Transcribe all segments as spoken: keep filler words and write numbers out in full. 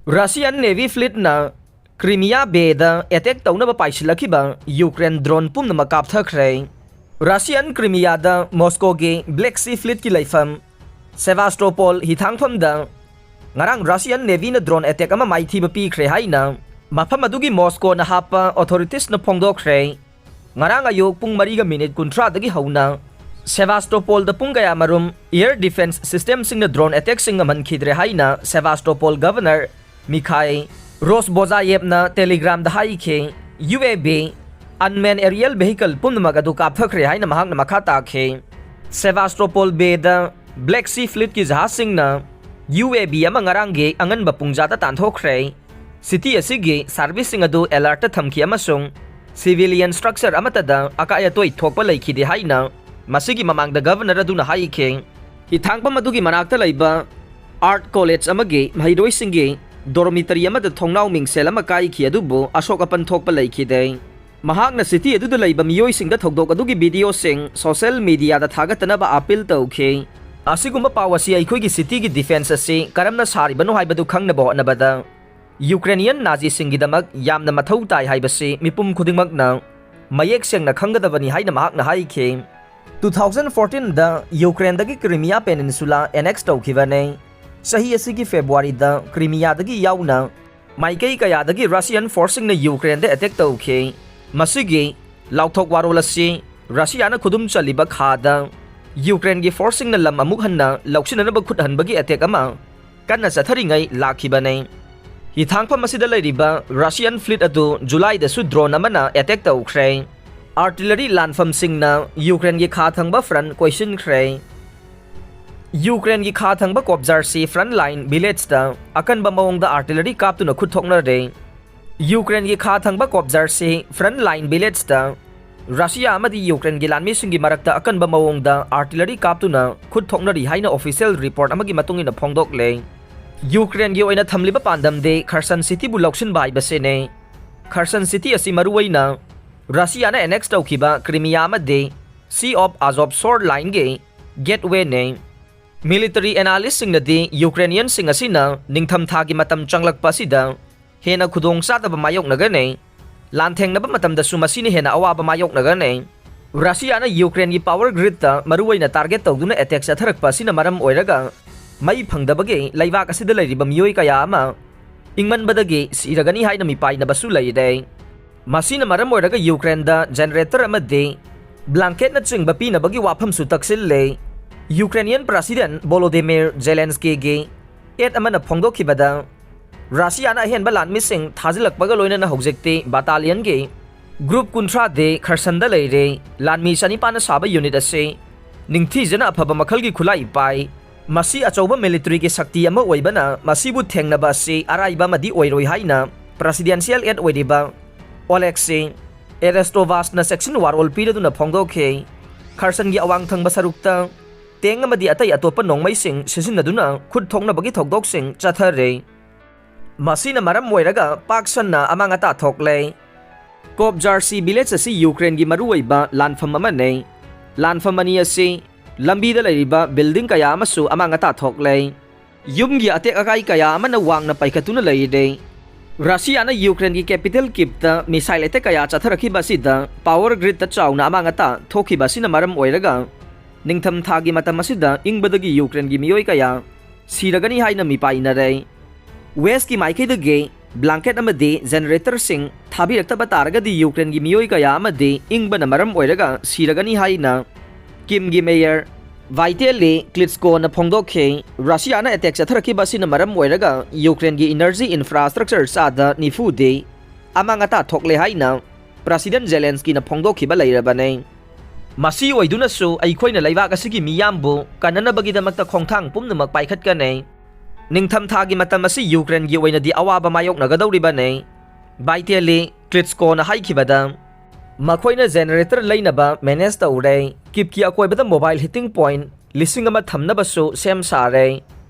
Russian Navy Fleetꯅ Crimea Bayꯗ attack ꯇꯧꯅꯕ ꯄꯥꯏꯁꯤꯜꯂꯛꯈꯤꯕ Ukraine drone ꯄꯨꯝꯅꯃꯛ ꯀꯥꯞꯊꯈ꯭ꯔꯦ꯫ Russian Crimeaꯗ Moscowꯒꯤ Black Sea Fleetꯀꯤ ꯂꯩꯐꯝ Sevastopol ꯍꯤꯊꯥꯡꯐꯝꯗ ꯉꯔꯥꯡ Russian Navyꯅ drone attack ꯑꯃ ꯃꯥꯏꯊꯤꯕ ꯄꯤꯈ꯭ꯔꯦ ꯍꯥꯏꯅ ꯃꯐꯝ ꯑꯗꯨꯒꯤ Moscowꯅ ꯍꯥꯞꯄ authoritiesꯅ ꯐꯣꯡꯗꯣꯛꯈ꯭ꯔꯦ꯫ ꯉꯔꯥꯡ ꯑꯌꯨꯛ ꯄꯨꯡ ꯃꯔꯤꯒ ꯃꯤꯅꯤꯠ ꯀꯨꯟꯊ꯭ꯔꯥꯗꯒꯤ ꯍꯧꯅ Sevastopolꯗ ꯄꯨꯡ ꯀꯌꯥꯃꯔꯨꯝ air defense systemꯁꯤꯡꯅ drone attackꯁꯤꯡ ꯉꯝꯍꯟꯈꯤꯗ꯭ꯔꯦ ꯍꯥꯏꯅ Sevastopol Governor Mikhail Rozbozaevꯅ Telegramꯗ ꯍꯥꯏꯈꯤ꯫ UAV, unmanned aerial vehicle ꯄꯨꯝꯅꯃꯛ ꯑꯗꯨ ꯀꯥꯞꯊꯈ꯭ꯔꯦ ꯍꯥꯏꯅ ꯃꯍꯥꯛꯅ ꯃꯈꯥ ꯇꯥꯈꯤ꯫ Sevastopol Bayꯗ Black Sea Fleetꯀꯤ ꯖꯍꯥꯖꯁꯤꯡꯅ UAV ꯑꯃ ꯉꯔꯥꯡꯒꯤ ꯑꯉꯟꯕ ꯄꯨꯡꯖꯥꯗ ꯇꯥꯟꯊꯣꯛꯈ꯭ꯔꯦ꯫ City ꯑꯁꯤꯒꯤ serviceꯁꯤꯡ ꯑꯗꯨ alertꯇ ꯊꯝꯈꯤ ꯑꯃꯁꯨꯡ civilian structure ꯑꯃꯠꯇꯗ ꯑꯀꯥꯏ ꯑꯇꯣꯏ ꯊꯣꯛꯄ ꯂꯩꯈꯤꯗꯦ ꯍꯥꯏꯅ ꯃꯁꯤꯒꯤ ꯃꯃꯥꯡꯗ Governor ꯑꯗꯨꯅ ꯍꯥꯏꯈꯤ꯫ ꯍꯤꯊꯥꯡꯐꯝ ꯑꯗꯨꯒꯤ ꯃꯅꯥꯛꯇ ꯂꯩꯕ Art College ꯑꯃꯒꯤ ꯃꯍꯩꯔꯣꯏꯁꯤꯡꯒꯤ dormitory ꯑꯃꯗ ꯊꯣꯡꯅꯥꯎ ꯃꯤꯡꯁꯦꯜ ꯑꯃ ꯀꯥꯏꯈꯤ, ꯑꯗꯨꯕꯨ ꯑꯁꯣꯛ ꯑꯄꯟ ꯊꯣꯛꯄ ꯂꯩꯈꯤꯗꯦ꯫ ꯃꯍꯥꯛꯅ city ꯑꯗꯨꯗ ꯂꯩꯕ ꯃꯤꯑꯣꯏꯁꯤꯡꯗ ꯊꯧꯗꯣꯛ ꯑꯗꯨꯒꯤ videoꯁꯤꯡ social mediaꯗ ꯊꯥꯒꯠꯇꯅꯕ appeal ꯇꯧꯈꯤ꯫ ꯑꯁꯤꯒꯨꯝꯕ ꯄꯥꯎ ꯑꯁꯤ ꯑꯩꯈꯣꯏꯒꯤ cityꯒꯤ defense ꯑꯁꯤ ꯀꯔꯝꯅ ꯁꯥꯔꯤꯕꯅꯣ ꯍꯥꯏꯕꯗꯨ ꯈꯪꯅꯕ ꯍꯣꯠꯅꯕꯗ Ukrainian Naziꯁꯤꯡꯒꯤꯗꯃꯛ ꯌꯥꯝꯅ ꯃꯊꯧ ꯇꯥꯏ ꯍꯥꯏꯕꯁꯤ ꯃꯤꯄꯨꯝ ꯈꯨꯗꯤꯡꯃꯛꯅ ꯃꯌꯦꯛ ꯁꯦꯡꯅ ꯈꯪꯒꯗꯕꯅꯤ ꯍꯥꯏꯅ ꯃꯍꯥꯛꯅ ꯍꯥꯏꯈꯤ꯫ Two thousand fourteenꯗ Ukraineꯗꯒꯤ Crimea Peninsula annex ꯇꯧꯈꯤꯕꯅꯤ꯫ ꯆꯍꯤ ꯑꯁꯤꯒꯤ Februaryꯗ Crimeaꯗꯒꯤ ꯌꯥꯎꯅ ꯃꯥꯏꯀꯩ ꯀꯌꯥꯗꯒꯤ Russian forceꯁꯤꯡꯅ Ukraineꯗ attack ꯇꯧꯈꯤ꯫ ꯃꯁꯤꯒꯤ ꯂꯥꯎꯊꯣꯛ ꯋꯥꯔꯣꯜ ꯑꯁꯤ Russiaꯅ ꯈꯨꯗꯨꯝ ꯆꯜꯂꯤꯕ ꯈꯥꯗ Ukraineꯒꯤ forceꯁꯤꯡꯅ ꯂꯝ ꯑꯃꯨꯛ ꯍꯟꯅ ꯂꯧꯁꯤꯟꯅꯅꯕ ꯈꯨꯠ ꯍꯟꯕꯒꯤ attack ꯑꯃ ꯀꯟꯅ ꯆꯠꯊꯔꯤꯉꯩ ꯂꯥꯛꯈꯤꯕꯅꯤ꯫ ꯍꯤꯊꯥꯡꯐꯝ ꯑꯁꯤꯗ ꯂꯩꯔꯤꯕ Russian fleet ꯑꯗꯨ Julyꯗꯁꯨ drone ꯑꯃꯅ attack ꯇꯧꯈ꯭ꯔꯦ꯫ Artillery ꯂꯥꯟꯐꯝꯁꯤꯡꯅ Ukraineꯒꯤ ꯈꯥ ꯊꯪꯕ front ꯀꯣꯏꯁꯤꯟꯈ꯭ꯔꯦ꯫ Ukraineꯒꯤ ꯈꯥ ꯊꯪꯕ ꯀꯣꯞꯖꯥꯔꯁꯤ front line villageꯇ ꯑꯀꯟꯕ ꯃꯑꯣꯡꯗ artillery ꯀꯥꯞꯇꯨꯅ ꯈꯨꯠ ꯊꯣꯛꯅꯔꯦ꯫ Ukraineꯒꯤ ꯈꯥ ꯊꯪꯕ ꯀꯣꯞꯖꯥꯔꯁꯤ front line villageꯇ Russia ꯑꯃꯗꯤ Ukraineꯒꯤ ꯂꯥꯟꯃꯤꯁꯤꯡꯒꯤ ꯃꯔꯛꯇ ꯑꯀꯟꯕ ꯃꯑꯣꯡꯗ artillery ꯀꯥꯞꯇꯨꯅ ꯈꯨꯠ ꯊꯣꯛꯅꯔꯤ ꯍꯥꯏꯅ official report ꯑꯃꯒꯤ ꯃꯇꯨꯡ ꯏꯟꯅ ꯐꯣꯡꯗꯣꯛꯂꯦ꯫ Ukraineꯒꯤ ꯑꯣꯏꯅ ꯊꯝꯂꯤꯕ ꯄꯥꯟꯗꯝꯗꯤ Kherson cityꯕꯨ ꯂꯧꯁꯤꯟꯕ ꯍꯥꯏꯕꯁꯤꯅꯤ꯫ Kherson city ꯑꯁꯤ ꯃꯔꯨꯑꯣꯏꯅ Russiaꯅ annex ꯇꯧꯈꯤꯕ Crimea ꯑꯃꯗꯤ Sea of Azov shore lineꯒꯤ gatewayꯅꯤ꯫ Military analystꯁꯤꯡꯅꯗꯤ Ukrainianꯁꯤꯡ ꯑꯁꯤꯅ ꯅꯤꯡꯊꯝꯊꯥꯒꯤ ꯃꯇꯝ ꯆꯪꯂꯛꯄ ꯑꯁꯤꯗ ꯍꯦꯟꯅ ꯈꯨꯗꯣꯡꯆꯥꯗꯕ ꯃꯥꯌꯣꯛꯅꯒꯅꯤ꯫ ꯂꯥꯟꯊꯦꯡꯅꯕ ꯃꯇꯝꯗꯁꯨ ꯃꯁꯤꯅ ꯍꯦꯟꯅ ꯑꯋꯥꯕ ꯃꯥꯌꯣꯛꯅꯒꯅꯤ꯫ ꯔꯁꯤꯌꯥꯅ ꯌꯨꯀ꯭ꯔꯦꯟꯒꯤ power gridꯇ ꯃꯔꯨꯑꯣꯏꯅ target ꯇꯧꯗꯨꯅ attack ꯆꯠꯊꯔꯛꯄ ꯑꯁꯤꯅ ꯃꯔꯝ ꯑꯣꯏꯔꯒ ꯃꯩ ꯐꯪꯗꯕꯒꯤ ꯂꯩꯕꯥꯛ ꯑꯁꯤꯗ ꯂꯩꯔꯤꯕ ꯃꯤꯑꯣꯏ ꯀꯌꯥ ꯑꯃ ꯏꯪꯃꯟꯕꯗꯒꯤ ꯁꯤꯔꯒꯅꯤ ꯍꯥꯏꯅ ꯃꯤꯄꯥꯏꯅꯕꯁꯨ ꯂꯩꯔꯦ꯫ ꯃꯁꯤꯅ ꯃꯔꯝ ꯑꯣꯏꯔꯒ ꯌꯨꯀ꯭ꯔꯦꯟꯗ generator ꯑꯃꯗꯤ blanketꯅꯆꯤꯡꯕ ꯄꯤꯅꯕꯒꯤ ꯋꯥꯐꯝꯁꯨ ꯇꯛꯁꯤꯜꯂꯦ꯫ Ukrainian President Volodymyr Zelenskyꯒꯤ aide ꯑꯃꯅ ꯐꯣꯡꯗꯣꯛꯈꯤꯕꯗ, ꯔꯁꯤꯌꯥꯅ ꯑꯍꯦꯟꯕ ꯂꯥꯟꯃꯤꯁꯤꯡ ꯊꯥꯖꯤꯜꯂꯛꯄꯒ ꯂꯣꯏꯅꯅ ꯍꯧꯖꯤꯛꯇꯤ battalionꯒꯤ group ꯀꯨꯟꯊ꯭ꯔꯥꯗꯤ ꯈꯔꯁꯟꯗ ꯂꯩꯔꯦ꯫ ꯂꯥꯟꯃꯤ ꯆꯅꯤꯄꯥꯟꯅ ꯁꯥꯕ unit ꯑꯁꯤ ꯅꯤꯡꯊꯤꯖꯅ ꯑꯐꯕ ꯃꯈꯜꯒꯤ ꯈꯨꯠꯂꯥꯏ ꯄꯥꯏ꯫ ꯃꯁꯤ ꯑꯆꯧꯕ militaryꯒꯤ ꯁꯛꯇꯤ ꯑꯃ ꯑꯣꯏꯕꯅ ꯃꯁꯤꯕꯨ ꯊꯦꯡꯅꯕ ꯑꯁꯤ ꯑꯔꯥꯏꯕ ꯑꯃꯗꯤ ꯑꯣꯏꯔꯣꯏ ꯍꯥꯏꯅ presidential aide ꯑꯣꯏꯔꯤꯕ Oleksiy Arestovasꯅ ꯆꯦꯛꯁꯤꯟ ꯋꯥꯔꯣꯜ ꯄꯤꯔꯗꯨꯅ ꯐꯣꯡꯗꯣꯛꯈꯤ꯫ ꯈꯔꯁꯟꯒꯤ ꯑꯋꯥꯡ ꯊꯪꯕ ꯁꯔꯨꯛꯇ tank ꯑꯃꯗꯤ ꯑꯇꯩ ꯑꯇꯣꯞꯄ ꯅꯣꯡꯃꯩꯁꯤꯡ ꯁꯤꯖꯤꯟꯅꯗꯨꯅ ꯈꯨꯠ ꯊꯣꯛꯅꯕꯒꯤ ꯊꯧꯗꯣꯛꯁꯤꯡ ꯆꯠꯊꯔꯦ꯫ ꯃꯁꯤꯅ ꯃꯔꯝ ꯑꯣꯏꯔꯒ ꯄꯥꯛ ꯁꯟꯅ ꯑꯃꯥꯡ ꯑꯇꯥ ꯊꯣꯛꯂꯦ꯫ Kovzharsky village ꯑꯁꯤ ꯌꯨꯀ꯭ꯔꯦꯟꯒꯤ ꯃꯔꯨꯑꯣꯏꯕ ꯂꯥꯟꯐꯝ ꯑꯃꯅꯤ꯫ ꯂꯥꯟꯐꯝ ꯑꯅꯤ ꯑꯁꯤ ꯂꯝꯕꯤꯗ ꯂꯩꯔꯤꯕ building ꯀꯌꯥ ꯑꯃꯁꯨ ꯑꯃꯥꯡ ꯑꯇꯥ ꯊꯣꯛꯂꯦ꯫ ꯌꯨꯝꯒꯤ ꯑꯇꯦꯛ ꯑꯀꯥꯏ ꯀꯌꯥ ꯑꯃꯅ ꯋꯥꯡꯅ ꯄꯥꯏꯈꯠꯇꯨꯅ ꯂꯩꯔꯦ꯫ ꯔꯁꯤꯌꯥꯅ ꯌꯨꯀ꯭ꯔꯦꯟꯒꯤ capital Kyivꯇ missile attack ꯀꯌꯥ ꯆꯠꯊꯔꯛꯈꯤꯕ ꯑꯁꯤꯗ power gridꯇ ꯆꯥꯎꯅ ꯑꯃꯥꯡ ꯑꯇꯥ ꯊꯣꯛꯈꯤꯕ ꯑꯁꯤꯅ ꯃꯔꯝ ꯑꯣꯏꯔꯒ ꯅꯤꯡꯊꯝꯊꯥꯒꯤ ꯃꯇꯝ ꯑꯁꯤꯗ ꯏꯪꯕꯗꯒꯤ ꯌꯨꯀ꯭ꯔꯦꯟꯒꯤ ꯃꯤꯑꯣꯏ ꯀꯌꯥ ꯁꯤꯔꯒꯅꯤ ꯍꯥꯏꯅ ꯃꯤꯄꯥꯏꯅꯔꯦ꯫ Westꯀꯤ ꯃꯥꯏꯀꯩꯗꯒꯤ blanket ꯑꯃꯗꯤ generatorꯁꯤꯡ ꯊꯥꯕꯤꯔꯛꯇꯕ ꯇꯥꯔꯒꯗꯤ ꯌꯨꯀ꯭ꯔꯦꯟꯒꯤ ꯃꯤꯑꯣꯏ ꯀꯌꯥ ꯑꯃꯗꯤ ꯏꯪꯕꯅ ꯃꯔꯝ ꯑꯣꯏꯔꯒ ꯁꯤꯔꯒꯅꯤ ꯍꯥꯏꯅ Kyivꯒꯤ mayor Vitaly Klitschkona ꯐꯣꯡꯗꯣꯛꯈꯤ꯫ ꯔꯁꯤꯌꯥꯅ attack ꯆꯠꯊꯔꯛꯈꯤꯕ ꯑꯁꯤꯅ ꯃꯔꯝ ꯑꯣꯏꯔꯒ ꯌꯨꯀ꯭ꯔꯦꯟꯒꯤ energy infrastructure ꯆꯥꯗ ꯅꯤꯐꯨꯗꯤ ꯑꯃꯥꯡ ꯑꯇꯥ ꯊꯣꯛꯂꯦ ꯍꯥꯏꯅ President Zelenskyꯅ ꯐꯣꯡꯗꯣꯛꯈꯤꯕ ꯂꯩꯔꯕꯅꯤ꯫ ꯃꯁꯤ ꯑꯣꯏꯗꯨꯅꯁꯨ ꯑꯩꯈꯣꯏꯅ ꯂꯩꯕꯥꯛ ꯑꯁꯤꯒꯤ ꯃꯤꯌꯥꯝꯕꯨ ꯀꯟꯅꯅꯕꯒꯤꯗꯃꯛꯇ ꯈꯣꯡꯊꯥꯡ ꯄꯨꯝꯅꯃꯛ ꯄꯥꯏꯈꯠꯀꯅꯤ꯫ ꯅꯤꯡꯊꯝꯊꯥꯒꯤ ꯃꯇꯝ ꯑꯁꯤ ꯌꯨꯀ꯭ꯔꯦꯟꯒꯤ ꯑꯣꯏꯅꯗꯤ ꯑꯋꯥꯕ ꯃꯥꯌꯣꯛꯅꯒꯗꯧꯔꯤꯕꯅꯤ꯫ Vitaly Klitschkona ꯍꯥꯏꯈꯤꯕꯗ, ꯃꯈꯣꯏꯅ generator ꯂꯩꯅꯕ manage ꯇꯧꯔꯦ꯫ Kyivꯀꯤ ꯑꯀꯣꯏꯕꯗ mobile heating point ꯂꯤꯁꯤꯡ ꯑꯃ ꯊꯝꯅꯕꯁꯨ ꯁꯦꯝ ꯁꯥꯔꯦ꯫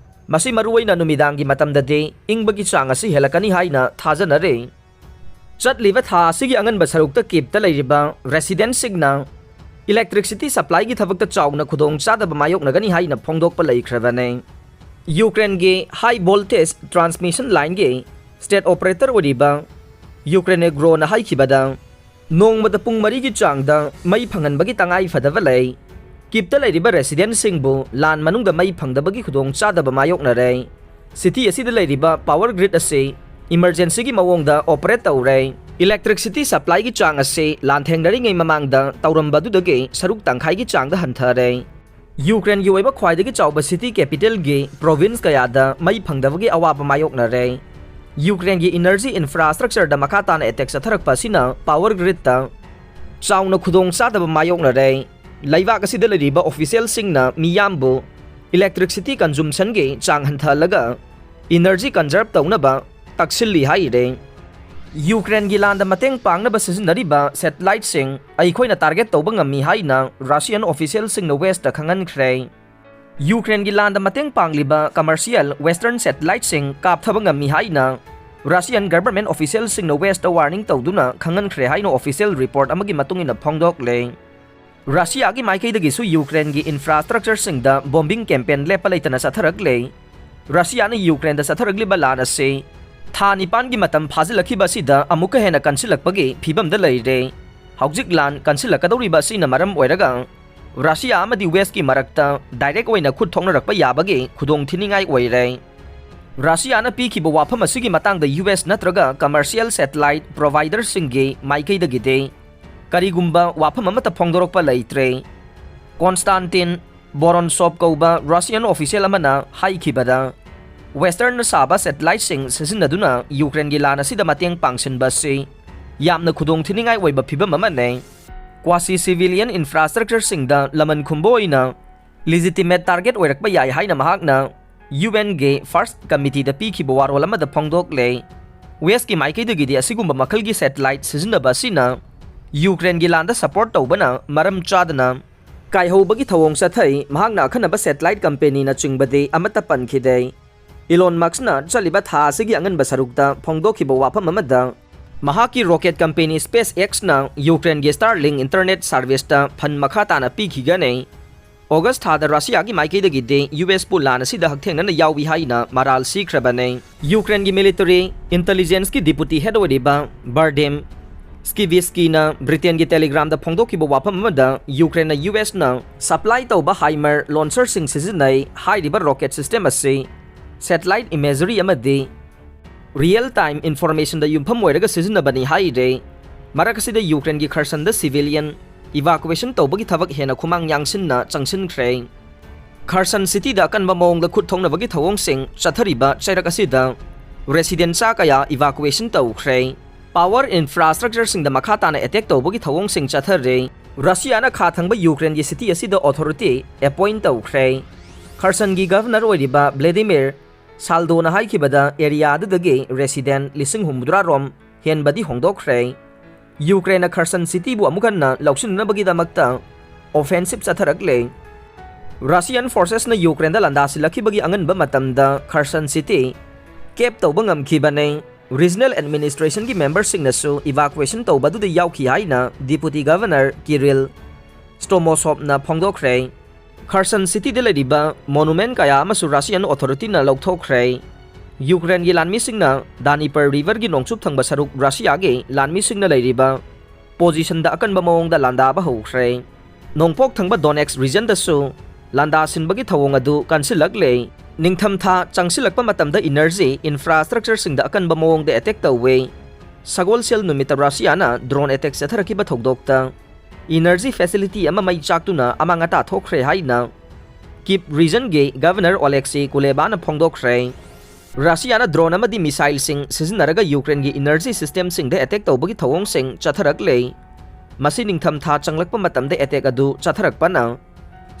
ꯃꯁꯤ ꯃꯔꯨꯑꯣꯏꯅ ꯅꯨꯃꯤꯗꯥꯡꯒꯤ ꯃꯇꯝꯗꯗꯤ ꯏꯪꯕꯒꯤ ꯆꯥꯡ ꯑꯁꯤ ꯍꯦꯜꯂꯛꯀꯅꯤ ꯍꯥꯏꯅ ꯊꯥꯖꯅꯔꯤ꯫ ꯆꯠꯂꯤꯕ ꯊꯥ ꯑꯁꯤꯒꯤ ꯑꯉꯟꯕ ꯁꯔꯨꯛꯇ Kyivꯇ ꯂꯩꯔꯤꯕ residentꯁꯤꯡꯅ electricity supplyꯒꯤ ꯊꯕꯛꯇ ꯆꯥꯎꯅ ꯈꯨꯗꯣꯡꯆꯥꯗꯕ ꯃꯥꯌꯣꯛꯅꯒꯅꯤ ꯍꯥꯏꯅ ꯐꯣꯡꯗꯣꯛꯄ ꯂꯩꯈ꯭ꯔꯕꯅꯤ꯫ ꯌꯨꯀ꯭ꯔꯦꯟꯒꯤ high voltage transmission lineꯒꯤ state operator ꯑꯣꯏꯔꯤꯕ ꯌꯨꯀ꯭ꯔꯦꯅꯦꯒ꯭ꯔꯣꯅ ꯍꯥꯏꯈꯤꯕꯗ, ꯅꯣꯡꯃꯗ ꯄꯨꯡ ꯃꯔꯤꯒꯤ ꯆꯥꯡꯗ ꯃꯩ ꯐꯪꯍꯟꯕꯒꯤ ꯇꯉꯥꯏ ꯐꯗꯕ ꯂꯩ꯫ ꯀꯤꯞꯇ ꯂꯩꯔꯤꯕ residentꯁꯤꯡꯕꯨ ꯂꯥꯟ ꯃꯅꯨꯡꯗ ꯃꯩ ꯐꯪꯗꯕꯒꯤ ꯈꯨꯗꯣꯡꯆꯥꯗꯕ ꯃꯥꯌꯣꯛꯅꯔꯦ꯫ City ꯑꯁꯤꯗ ꯂꯩꯔꯤꯕ power grid ꯑꯁꯤ emergencyꯒꯤ ꯃꯑꯣꯡꯗ operate ꯇꯧꯔꯦ꯫ Electricity supplyꯒꯤ ꯆꯥꯡ ꯑꯁꯤ ꯂꯥꯟꯊꯦꯡꯅꯔꯤꯉꯩ ꯃꯃꯥꯡꯗ ꯇꯧꯔꯝꯕꯗꯨꯗꯒꯤ ꯁꯔꯨꯛ ꯇꯪꯈꯥꯏꯒꯤ ꯆꯥꯡꯗ ꯍꯟꯊꯔꯦ꯫ ꯌꯨꯀ꯭ꯔꯦꯟꯒꯤ ꯑꯣꯏꯕ ꯈ꯭ꯋꯥꯏꯗꯒꯤ ꯆꯥꯎꯕ city capitalꯒꯤ province ꯀꯌꯥꯗ ꯃꯩ ꯐꯪꯗꯕꯒꯤ ꯑꯋꯥꯕ ꯃꯥꯌꯣꯛꯅꯔꯦ꯫ ꯌꯨꯀ꯭ꯔꯦꯟꯒꯤ energy infrastructureꯗ ꯃꯈꯥ ꯇꯥꯅ attack ꯆꯠꯊꯔꯛꯄ ꯑꯁꯤꯅ power gridꯇ ꯆꯥꯎꯅ ꯈꯨꯗꯣꯡꯆꯥꯗꯕ ꯃꯥꯌꯣꯛꯅꯔꯦ꯫ ꯂꯩꯕꯥꯛ ꯑꯁꯤꯗ ꯂꯩꯔꯤꯕ officialꯁꯤꯡꯅ ꯃꯤꯌꯥꯝꯕꯨ electricity consumptionꯒꯤ ꯆꯥꯡ ꯍꯟꯊꯍꯜꯂꯒ energy conserve ꯇꯧꯅꯕ ꯇꯛꯁꯤꯜꯂꯤ ꯍꯥꯏꯔꯦ꯫ ꯌꯨꯀ꯭ꯔꯦꯟꯒꯤ ꯂꯥꯟꯗ ꯃꯇꯦꯡ ꯄꯥꯡꯅꯕ ꯁꯤꯖꯤꯟꯅꯔꯤꯕ satelliteꯁꯤꯡ ꯑꯩꯈꯣꯏꯅ target ꯇꯧꯕ ꯉꯝꯃꯤ ꯍꯥꯏꯅ Russian officialꯁꯤꯡꯅ Westꯇ ꯈꯪꯍꯟꯈ꯭ꯔꯦ꯫ ꯌꯨꯀ꯭ꯔꯦꯟꯒꯤ ꯂꯥꯟꯗ ꯃꯇꯦꯡ ꯄꯥꯡꯂꯤꯕ commercial Western satelliteꯁꯤꯡ ꯀꯥꯞꯊꯕ ꯉꯝꯃꯤ ꯍꯥꯏꯅ Russian government officialꯁꯤꯡꯅ Westꯇ warning ꯇꯧꯗꯨꯅ ꯈꯪꯍꯟꯈ꯭ꯔꯦ ꯍꯥꯏꯅ official report ꯑꯃꯒꯤ ꯃꯇꯨꯡ ꯏꯟꯅ ꯐꯣꯡꯗꯣꯛꯂꯦ꯫ ꯔꯁꯤꯌꯥꯒꯤ ꯃꯥꯏꯀꯩꯗꯒꯤꯁꯨ ꯌꯨꯀ꯭ꯔꯦꯟꯒꯤ infrastructureꯁꯤꯡꯗ bombing campaign ꯂꯦꯞꯄ ꯂꯩꯇꯅ ꯆꯠꯊꯔꯛꯂꯦ꯫ ꯔꯁꯤꯌꯥꯅ ꯌꯨꯀ꯭ꯔꯦꯟꯗ ꯆꯠꯊꯔꯛꯂꯤꯕ ꯂꯥꯟ ꯑꯁꯤ ꯊꯥ ꯅꯤꯄꯥꯟꯒꯤ ꯃꯇꯝ ꯐꯥꯖꯤꯜꯂꯛꯈꯤꯕ ꯑꯁꯤꯗ ꯑꯃꯨꯛꯀ ꯍꯦꯟꯅ ꯀꯟꯁꯤꯜꯂꯛꯄꯒꯤ ꯐꯤꯕꯝꯗ ꯂꯩꯔꯦ꯫ ꯍꯧꯖꯤꯛ ꯂꯥꯟ ꯀꯟꯁꯤꯜꯂꯛꯀꯗꯧꯔꯤꯕ ꯑꯁꯤꯅ ꯃꯔꯝ ꯑꯣꯏꯔꯒ ꯔꯁꯤꯌꯥ ꯑꯃꯗꯤ Westꯀꯤ ꯃꯔꯛꯇ direct ꯑꯣꯏꯅ ꯈꯨꯠ ꯊꯣꯛꯅꯔꯛꯄ ꯌꯥꯕꯒꯤ ꯈꯨꯗꯣꯡꯊꯤꯅꯤꯡꯉꯥꯏ ꯑꯣꯏꯔꯦ꯫ ꯔꯁꯤꯌꯥꯅ ꯄꯤꯈꯤꯕ ꯋꯥꯐꯝ ꯑꯁꯤꯒꯤ ꯃꯇꯥꯡꯗ US ꯅꯠꯇ꯭ꯔꯒ commercial satellite providerꯁꯤꯡꯒꯤ ꯃꯥꯏꯀꯩꯗꯒꯤꯗꯤ ꯀꯔꯤꯒꯨꯝꯕ ꯋꯥꯐꯝ ꯑꯃꯠꯇ ꯐꯣꯡꯗꯣꯔꯛꯄ ꯂꯩꯇ꯭ꯔꯦ꯫ Konstantin Vorontsov ꯀꯧꯕ Russian official ꯑꯃꯅ ꯍꯥꯏꯈꯤꯕꯗ, Westernꯅ ꯁꯥꯕ satelliteꯁꯤꯡ ꯁꯤꯖꯤꯟꯅꯗꯨꯅ ꯌꯨꯀ꯭ꯔꯦꯟꯒꯤ ꯂꯥꯟ ꯑꯁꯤꯗ ꯃꯇꯦꯡ ꯄꯥꯡꯁꯤꯟꯕ ꯑꯁꯤ ꯌꯥꯝꯅ ꯈꯨꯗꯣꯡꯊꯤꯅꯤꯡꯉꯥꯏ ꯑꯣꯏꯕ ꯐꯤꯚꯝ ꯑꯃꯅꯤ꯫ Quasi civilian infrastructureꯁꯤꯡꯗ ꯂꯃꯟ ꯈꯨꯝꯕ ꯑꯣꯏꯅ legitimate target ꯑꯣꯏꯔꯛꯄ ꯌꯥꯏ ꯍꯥꯏꯅ ꯃꯍꯥꯛꯅ UNꯒꯤ First Committeeꯗ ꯄꯤꯈꯤꯕ ꯋꯥꯔꯣꯜ ꯑꯃꯗ ꯐꯣꯡꯗꯣꯛꯂꯦ꯫ Westꯀꯤ ꯃꯥꯏꯀꯩꯗꯒꯤꯗꯤ ꯑꯁꯤꯒꯨꯝꯕ ꯃꯈꯜꯒꯤ satellite ꯁꯤꯖꯤꯟꯅꯕ ꯑꯁꯤꯅ ꯌꯨꯀ꯭ꯔꯦꯟꯒꯤ ꯂꯥꯟꯗ support ꯇꯧꯕꯅ ꯃꯔꯝ ꯆꯥꯗꯅ ꯀꯥꯏꯍꯧꯕꯒꯤ ꯊꯧꯑꯣꯡ ꯆꯠꯊꯩ꯫ ꯃꯍꯥꯛꯅ ꯑꯈꯟꯅꯕ satellite companyꯅꯆꯤꯡꯕꯗꯤ ꯑꯃꯠꯇ ꯄꯟꯈꯤꯗꯦ꯫ Elon Muskꯅ ꯆꯠꯂꯤꯕ ꯊꯥ ꯑꯁꯤꯒꯤ ꯑꯉꯟꯕ ꯁꯔꯨꯛꯇ ꯐꯣꯡꯗꯣꯛꯈꯤꯕ ꯋꯥꯐꯝ ꯑꯃꯗ, ꯃꯍꯥꯛꯀꯤ rocket company SpaceX-ꯅ Ukraine-ꯒꯤ Starlink internet service-ꯇ fund ꯃꯈꯥ ꯇꯥꯅ ꯄꯤꯈꯤꯒꯅꯤ꯫ August ꯊꯥꯗ ꯔꯁꯤꯌꯥꯒꯤ ꯃꯥꯏꯀꯩꯗꯒꯤꯗꯤ U S-ꯄꯨ ꯂꯥꯟ ꯑꯁꯤꯗ ꯍꯛꯊꯦꯡꯅꯅ ꯌꯥꯎꯏ ꯍꯥꯏꯅ ꯃꯔꯥꯜ ꯁꯤꯈ꯭ꯔꯕꯅꯤ꯫ Ukraine-ꯒꯤ military intelligence-ꯀꯤ deputy head ꯑꯣꯏꯔꯤꯕ Vadym Skrivitsky-ꯅ Britain-ꯒꯤ Telegram-ꯗ ꯐꯣꯡꯗꯣꯛꯈꯤꯕ ꯋꯥꯐꯝ ꯑꯃꯗ, Ukraine-ꯅ U S-ꯅ supply ꯇꯧꯕ HIMARS launcher-ꯁꯤꯡ ꯁꯤꯖꯤꯟꯅꯩ ꯍꯥꯏꯔꯤꯕ rocket system ꯑꯁꯤ satellite imagery ꯑꯃꯗꯤ real-time information-ꯗ ꯌꯨꯝꯐꯝ ꯑꯣꯏꯔꯒ ꯁꯤꯖꯤꯟꯅꯕꯅꯤ ꯍꯥꯏꯔꯦ꯫ ꯃꯔꯛ ꯑꯁꯤꯗ Ukraine-ꯒꯤ Kherson-ꯗ civilian evacuation ꯇꯧꯕꯒꯤ ꯊꯕꯛ ꯍꯦꯟꯅ ꯈꯨꯃꯥꯡ ꯌꯥꯡꯁꯤꯟꯅ ꯆꯪꯁꯤꯟꯈ꯭ꯔꯦ꯫ Kherson City-ꯗ ꯑꯀꯟꯕ ꯃꯑꯣꯡꯗ ꯈꯨꯠ ꯊꯧꯅꯕꯒꯤ ꯊꯧꯑꯣꯡꯁꯤꯡ ꯆꯠꯊꯔꯤꯕ ꯆꯩꯔꯛ ꯑꯁꯤꯗ resident ꯆꯥ ꯀꯌꯥ evacuation ꯇꯧꯈ꯭ꯔꯦ꯫ Power infrastructure-ꯁꯤꯡꯗ ꯃꯈꯥ ꯇꯥꯅ attack ꯇꯧꯕꯒꯤ ꯊꯧꯑꯣꯡꯁꯤꯡ ꯆꯠꯊꯔꯦ꯫ ꯔꯁꯤꯌꯥꯅ ꯈꯥ ꯊꯪꯕ Ukraine-ꯒꯤ city ꯑꯁꯤꯗ authority appoint ꯇꯧꯈ꯭ꯔꯦ꯫ Kherson-ꯒꯤ governor ꯑꯣꯏꯔꯤꯕ Vladimir Saldo-ꯅ ꯍꯥꯏꯈꯤꯕꯗ, area ꯑꯗꯨꯗꯒꯤ resident ꯂꯤꯁꯤꯡ ꯍꯨꯝꯐꯨꯇꯔꯥ ꯔꯣꯝ ꯍꯦꯟꯕꯗꯤ ꯍꯣꯡꯗꯣꯛꯈ꯭ꯔꯦ꯫ Ukraine-ꯅ Kherson City-ꯕꯨ ꯑꯃꯨꯛ ꯍꯟꯅ ꯂꯧꯁꯤꯟꯅꯅꯕꯒꯤꯗꯃꯛꯇ offensive ꯆꯠꯊꯔꯛꯂꯦ꯫ Russian forces-ꯅ Ukraine-ꯗ ꯂꯥꯟꯗꯥꯁꯤꯜꯂꯛꯈꯤꯕꯒꯤ ꯑꯉꯟꯕ ꯃꯇꯝꯗ Kherson City cap ꯇꯧꯕ ꯉꯝꯈꯤꯕꯅꯤ꯫ Regional administration-ꯒꯤ member-ꯁꯤꯡꯅꯁꯨ evacuation ꯇꯧꯕ ꯑꯗꯨꯗ ꯌꯥꯎꯈꯤ ꯍꯥꯏꯅ Deputy Governor Kirill Stromoshov-ꯅ ꯐꯣꯡꯗꯣꯛꯈ꯭ꯔꯦ꯫ Kherson City-ꯗ ꯂꯩꯔꯤꯕ monument ꯀꯌꯥ ꯑꯃꯁꯨ Russian authority-ꯅ ꯂꯧꯊꯣꯛꯈ꯭ꯔꯦ꯫ Ukraine-ꯒꯤ ꯂꯥꯟꯃꯤꯁꯤꯡꯅ Dnieper River-ꯒꯤ ꯅꯣꯡꯆꯨꯞ ꯊꯪꯕ ꯁꯔꯨꯛ ꯔꯁꯤꯌꯥꯒꯤ ꯂꯥꯟꯃꯤꯁꯤꯡꯅ ꯂꯩꯔꯤꯕ position-ꯗ ꯑꯀꯟꯕ ꯃꯑꯣꯡꯗ ꯂꯥꯟꯗꯥꯕ ꯍꯧꯈ꯭ꯔꯦ꯫ ꯅꯣꯡꯄꯣꯛ ꯊꯪꯕ Donetsk region-ꯗꯁꯨ ꯂꯥꯟꯗꯥꯁꯤꯟꯕꯒꯤ ꯊꯧꯑꯣꯡ ꯑꯗꯨ ꯀꯟꯁꯤꯜꯂꯛꯂꯦ꯫ ꯅꯤꯡꯊꯝꯊꯥ ꯆꯪꯁꯤꯜꯂꯛꯄ ꯃꯇꯝꯗ energy infrastructure-ꯁꯤꯡꯗ ꯑꯀꯟꯕ ꯃꯑꯣꯡꯗ attack ꯇꯧꯋꯦ꯫ ꯁꯒꯣꯜꯁꯦꯜ ꯅꯨꯃꯤꯠꯇ ꯔꯁꯤꯌꯥꯅ drone attack ꯆꯠꯊꯔꯛꯈꯤꯕ ꯊꯧꯗꯣꯛꯇ energy facility ꯑꯃ ꯃꯩ ꯆꯥꯛꯇꯨꯅ ꯑꯃꯥꯡ ꯑꯇꯥ ꯊꯣꯛꯈ꯭ꯔꯦ ꯍꯥꯏꯅ Kyiv region-ꯒꯤ governor Oleksiy Kuleba-ꯅ ꯐꯣꯡꯗꯣꯛꯈ꯭ꯔꯦ꯫ ꯔꯁꯤꯌꯥꯅ drone ꯑꯃꯗꯤ missile-ꯁꯤꯡ ꯁꯤꯖꯤꯟꯅꯔꯒ Ukraine-ꯒꯤ energy system-ꯁꯤꯡꯗ attack ꯇꯧꯕꯒꯤ ꯊꯧꯑꯣꯡꯁꯤꯡ ꯆꯠꯊꯔꯛꯂꯦ꯫ ꯃꯁꯤ ꯅꯤꯡꯊꯝꯊꯥ ꯆꯪꯂꯛꯄ ꯃꯇꯝꯗ attack ꯑꯗꯨ ꯆꯠꯊꯔꯛꯄꯅ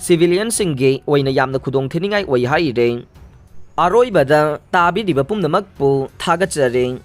civilian-ꯁꯤꯡꯒꯤ ꯑꯣꯏꯅ ꯌꯥꯝꯅ ꯈꯨꯗꯣꯡꯊꯤꯅꯤꯡꯉꯥꯏ ꯑꯣꯏ ꯍꯥꯏꯔꯦ꯫ ꯑꯔꯣꯏꯕꯗ ꯇꯥꯕꯤꯔꯤꯕ ꯄꯨꯝꯅꯃꯛꯄꯨ ꯊꯥꯒꯠꯆꯔꯤ꯫